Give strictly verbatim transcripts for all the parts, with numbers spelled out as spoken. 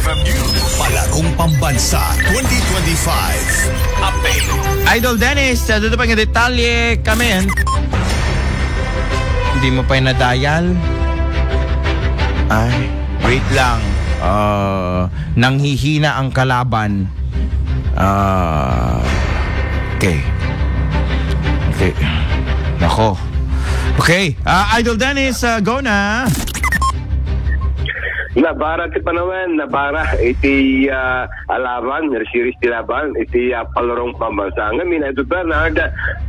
Palarong Pambansa twenty twenty-five update. Idol Dennis, uh, dito pa nga detalye kami. Hindi mo pa yung na-dial? Ay, wait lang. Uh, nanghihina ang kalaban. Ah, okay. Okay. Nako. Okay, ah, Idol Dennis, ah, go na. Nabara ti panawen, nabara iti, ah, alaban, series ti laban, iti, ah, Palarong Pambansa. Ngamin, Idol Bernard,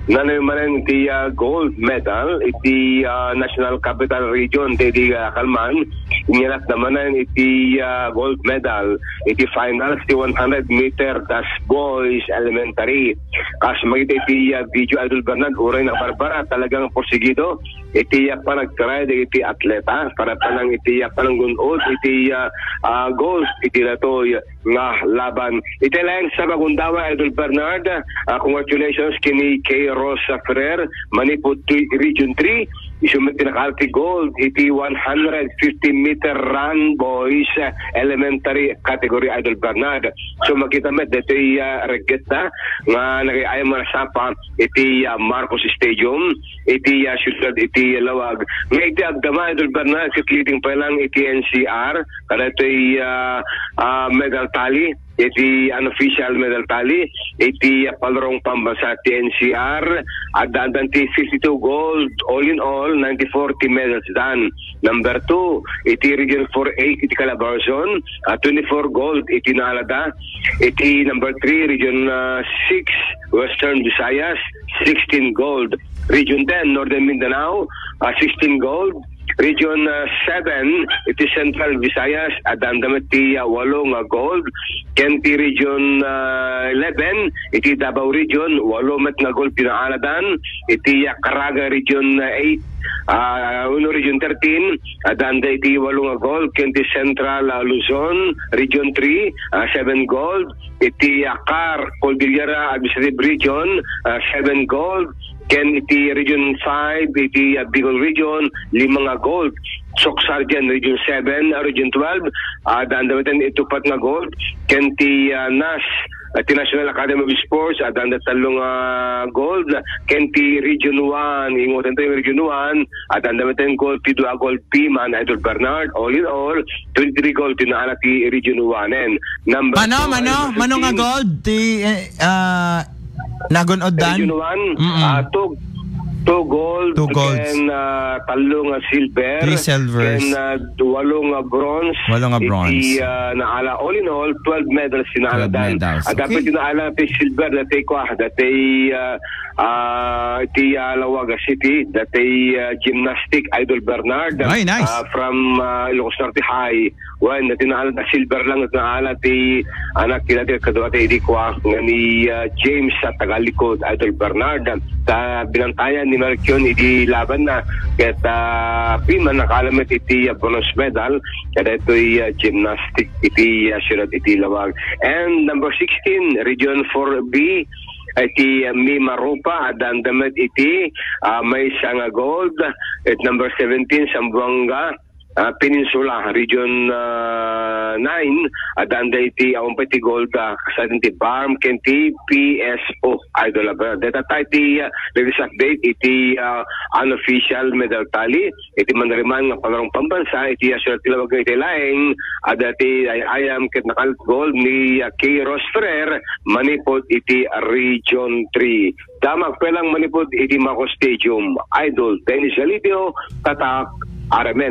nanay manen iti, ah, gold medal, iti, ah, National Capital Region, iti, ah, Calman, Inyanak naman iti, ah, gold medal iti finals ti one hundred meter dash boys elementary. Kas makita iti, ah, video, Idol Bernard, uray nakabarbara, talagang porsigido iti, ah, panagtry dagiti atleta para panang iti, ah, pananggun-od iti, ah, ah, gold iti datoy nga laban. Iti laeng sa magundawa, Idol Bernard, ah, congratulations kini Kay Rosa Ferrer, manipud to Region three. Isu met ti nakaalti gold iti one hundred fifty meter run boys, ah, elementary category, Idol Bernard. So, makita met ditoy, ah, reggetda nga nagay-ayam nga nasapa iti, ah, Marcos Stadium, iti, ah, siyudad iti Laoag. Nga iti agdama, Idol Bernard, ket leading pa lang iti N C R, kadatoy, ah, ah, medal tally, iti unofficial medal tally, iti, ah, Palarong Pambansa ti N C R, adda-addan ti fifty-two gold, all in all, ninety-four ti medals dan. Number two, iti Region four A iti Calabarzon, ah, twenty-four gold iti naalada. Iti number three, Region, ah, six, Western Visayas, sixteen gold. Region ten, Northern Mindanao, ah, sixteen gold. Region, ah, seven, iti Central Visayas, adda-adda met ti, ah, walo nga gold. Ken ti Region, ah, eleven, iti Davao Region, walo met nga gold ti naaladan. Iti, ah, Caraga Region, ah, eight, ah, uno Region thirteen, adda-adda iti walo nga gold. Ken ti Central, ah, Luzon Region three, ah, seven gold. Iti, ah, CAR, Cordillera Administrative Region, ah, seven gold. Ken iti Region five, iti, ah, Bicol Region, lima nga gold. Soc Sergeant Region seven, ah, Region twelve, ah, adda-adda met iti upat nga gold. Ken ti, ah, NAS, ah, ti National Academy of Sports, adda-adda tallo nga gold. Ken ti Region one, ingutan tayo Region one, adda-adda met gold, ti dua gold, Piman, Idol Bernard. All in all, twenty-three gold ti naala ti Region one. And number Mano, two, mano, Idol mano nga Martin. Gold ti, eh, ah, nagun-oddan? Region one, Mm-mm. ah, two, two gold, Two golds. Ken, ah, tallo nga silver, Three silvers. Ken, ah, walo nga bronze. Walo nga bronze. Iti, ah, naala, all in all, twelve medals ti naala Twelve dan. Medals. Ah, dapat Okay. ti naala ti silver, dati kwa, dati, ah, ah, iti, ah, Laoag City, dati, ah, gymnastic, Idol Bernard. Ay, nice. Ah, from, ah, Ilocos Norte High. Wen, dati naala, silver lang, naala ti anak ti dati kadua ti idi kwa, nga ni, ah, James sa Tagalikod, Idol Bernard. Ta binantayan ni Markion idi laban na, ket, ah, piman nakalamet iti, ah, bronze medal, kada ito'y, ah, gymnastic iti, ah, siyudad iti Laoag. And number sixteen, Region four B, iti, ah, Mimaropa, adda-adda met iti, ah, maysa nga gold. At number seventeen, Zamboanga, ah, Peninsula, Region, ah, nine, adda-adda iti awan pay ti gold, ah, kasla ti BARMM ken ti P S O, Idol Abel. Deta tayo ti, ah, latest update iti, ah, unofficial medal tally iti manriman nga Palarong Pambansa iti, ah, siyudad ti Laoag iti laeng, adda ti ay-ayam ket nakal-, gold ni, ah, Kay Rose Ferrer manipud iti Region three. Damag pelang manipud iti Marcos Stadium, Idol Dennis Galidio, Tatak, Aramen.